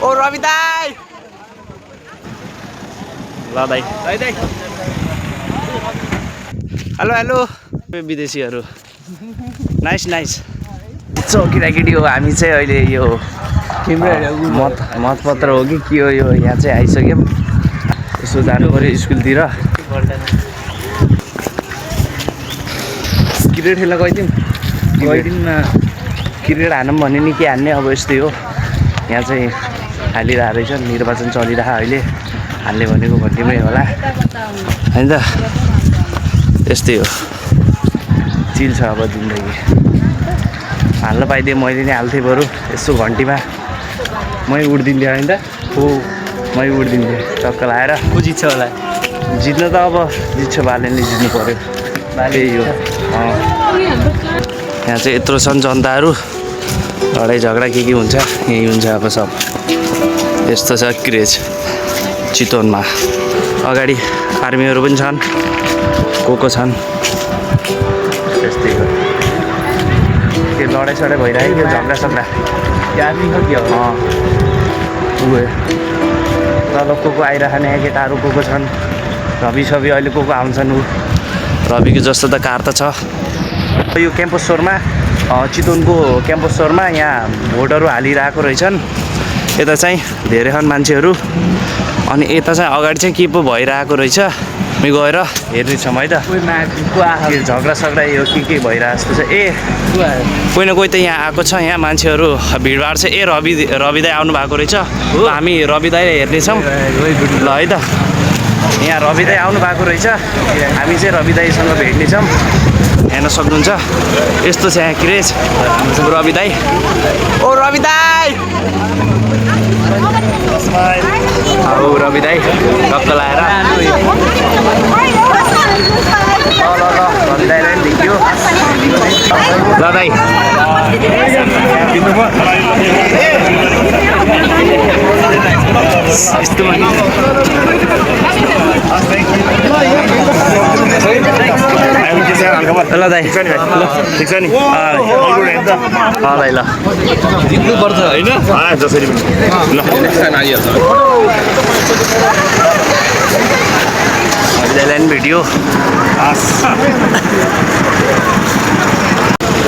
ओ रवि दाई ल दाई हेलो हेलो विदेशीहरू नाइस नाइस सो केटाकेटी हो हामी चाहिँ अहिले यो मतपत्र हो कि के हो यो यहाँ चाहिँ आइसक्यौँ यसो जानु पऱ्यो स्कुलतिर क्रिकेट खेल्न गइदिउँ क्रिकेट हानौँ भने नि के हान्ने अब यस्तै हो यहाँ चाहिँ हालिरहेको रहेछ निर्वाचन चलिरहेको अहिले हाल्ने भनेको घन्टीमै होला होइन त यस्तै हो चिल छ अब जिन्दगी हाल्न पाइदिएँ मैले नि हाल्थेँ बरु यसो घन्टीमा मै उड्दिन्थेँ होइन त हो मै उड्दिन्थेँ टक्क लाएर को जित्छ होला जित्न त अब जित्छ बालेनले जित्नु पऱ्यो त्यही हो यहाँ चाहिँ यत्रो छन् जनताहरू लडाइँ झगडा के हुन्छ यही हुन्छ अब सब यस्तो छ क्रेज चितवनमा अगाडि आर्मीहरू पनि छन् को छन् त्यस्तै हो के लडाइँ भइरहेको थियो झगडा सगडा आर्मी हो कि तल को आइरहने केटाहरू को छन् रवि सबै अहिले को आउँछन् ऊ रविको जस्तो त कार त छ यो क्याम्पस स्टोरमा चितवनको क्याम्पस स्टोरमा यहाँ भोटहरू हालिरहेको रहेछन् यता चाहिँ धेरै छन् मान्छेहरू अनि यता चाहिँ अगाडि चाहिँ के पो भइरहेको रहेछ हामी गएर हेर्नेछौँ है त झगडा सगडा यो के भइरहेको जस्तो छ ए कोही न कोही त यहाँ आएको छ यहाँ मान्छेहरू भिडभाड छ ए रवि दाई आउनु भएको रहेछ हामी रवि दाईलाई हेर्नेछौँ ल है त यहाँ रवि दाई आउनु भएको रहेछ हामी चाहिँ रवि दाईसँग भेट्नेछौँ हेर्न सक्नुहुन्छ यस्तो छ यहाँ क्रेज रवि दाई ओ रवि दाई औ रवि दाई टक्क लाएर रवि दाईलाई देखियो ल दाई यस्तो ल दाइ ठिक छ नि ल जित्नुपर्छ होइन जसरी पनि ल दाइलाई पनि भेट्यो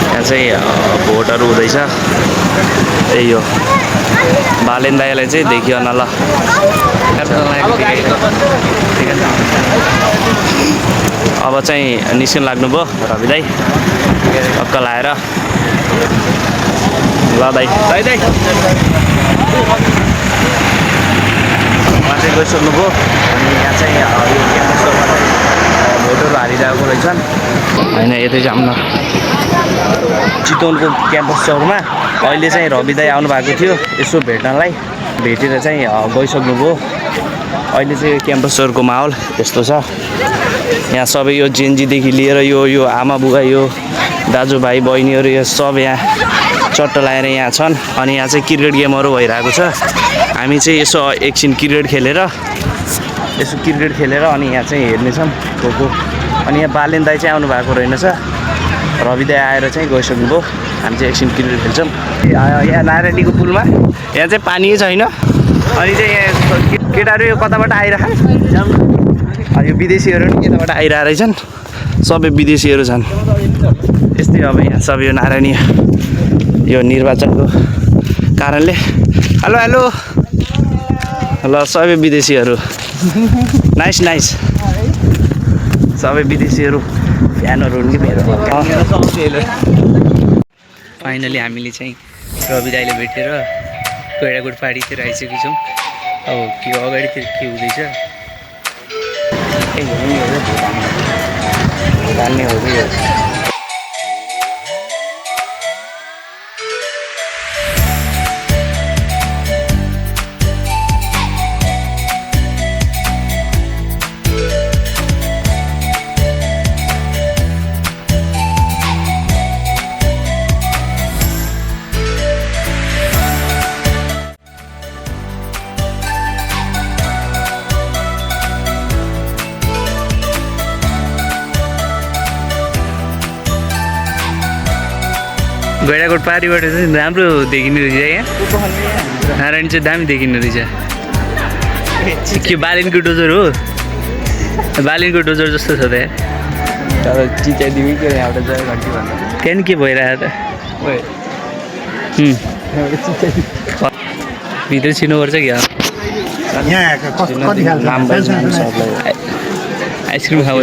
यहाँ चाहिँ भोटहरू हुँदैछ त्यही हो बालेन दाइलाई चाहिँ देखियो न ल अब चाहिँ निस्किन लाग्नुभयो रवि दाई टक्क लाएर ल दाई दाई दाई उहाँ चाहिँ गइसक्नुभयो अनि यहाँ चाहिँ यो क्याम्पस स्टोरमा चाहिँ भोटहरू हालिरहेको रहेछन् होइन यतै जाऊँ न चितवनको क्याम्पस स्टोरमा अहिले चाहिँ रवि दाई आउनु भएको थियो यसो भेट्नलाई भेटेर चाहिँ गइसक्नुभयो अहिले चाहिँ क्याम्पस स्टोरको माहौल यस्तो छ यहाँ सबै यो जेनजीदेखि लिएर यो आमा बुवा यो दाजुभाइ बहिनीहरू यो सब यहाँ चट्ट लगाएर यहाँ छन् अनि यहाँ चाहिँ क्रिकेट गेमहरू भइरहेको छ हामी चाहिँ यसो एकछिन क्रिकेट खेलेर अनि यहाँ चाहिँ हेर्नेछौँ को अनि यहाँ बालेन दाई चाहिँ आउनु भएको रहेनछ रवि दाई आएर चाहिँ गइसक्नुभयो हामी चाहिँ एकछिन क्रिकेट खेल्छौँ यहाँ नारायणीको पुलमा यहाँ चाहिँ पानी छैन अनि चाहिँ यहाँ केटाहरू यो कताबाट आइरहन् यो विदेशीहरू पनि यताबाट आइरहेको रहेछन् सबै विदेशीहरू छन् यस्तै अब यहाँ सब यो नारायणी यो निर्वाचनको कारणले हेलो हेलो ल सबै विदेशीहरू नाइस नाइस सबै विदेशीहरू फ्यानहरू नि मेरो फाइनली हामीले चाहिँ रवि दाइले भेटेर गैडागुड पार्टीतिर आइसकेको छौँ अब के अगाडितिर के हुँदैछ जान्ने हो कि गैँडाकोट पारिबाट चाहिँ राम्रो देखिने रहेछ यहाँ नारायण चाहिँ दामी देखिने रहेछ के बालिनको डोजर हो बालिनको डोजर जस्तो छ त यहाँ तर चिच्याइदिउँ के यहाँबाट जय घन्टी भन्दा त्यहाँ के भइरहेको त भित्र छिर्नुपर्छ कि यहाँ कति खालको नाम सबलाई आइसक्रिम खाऊ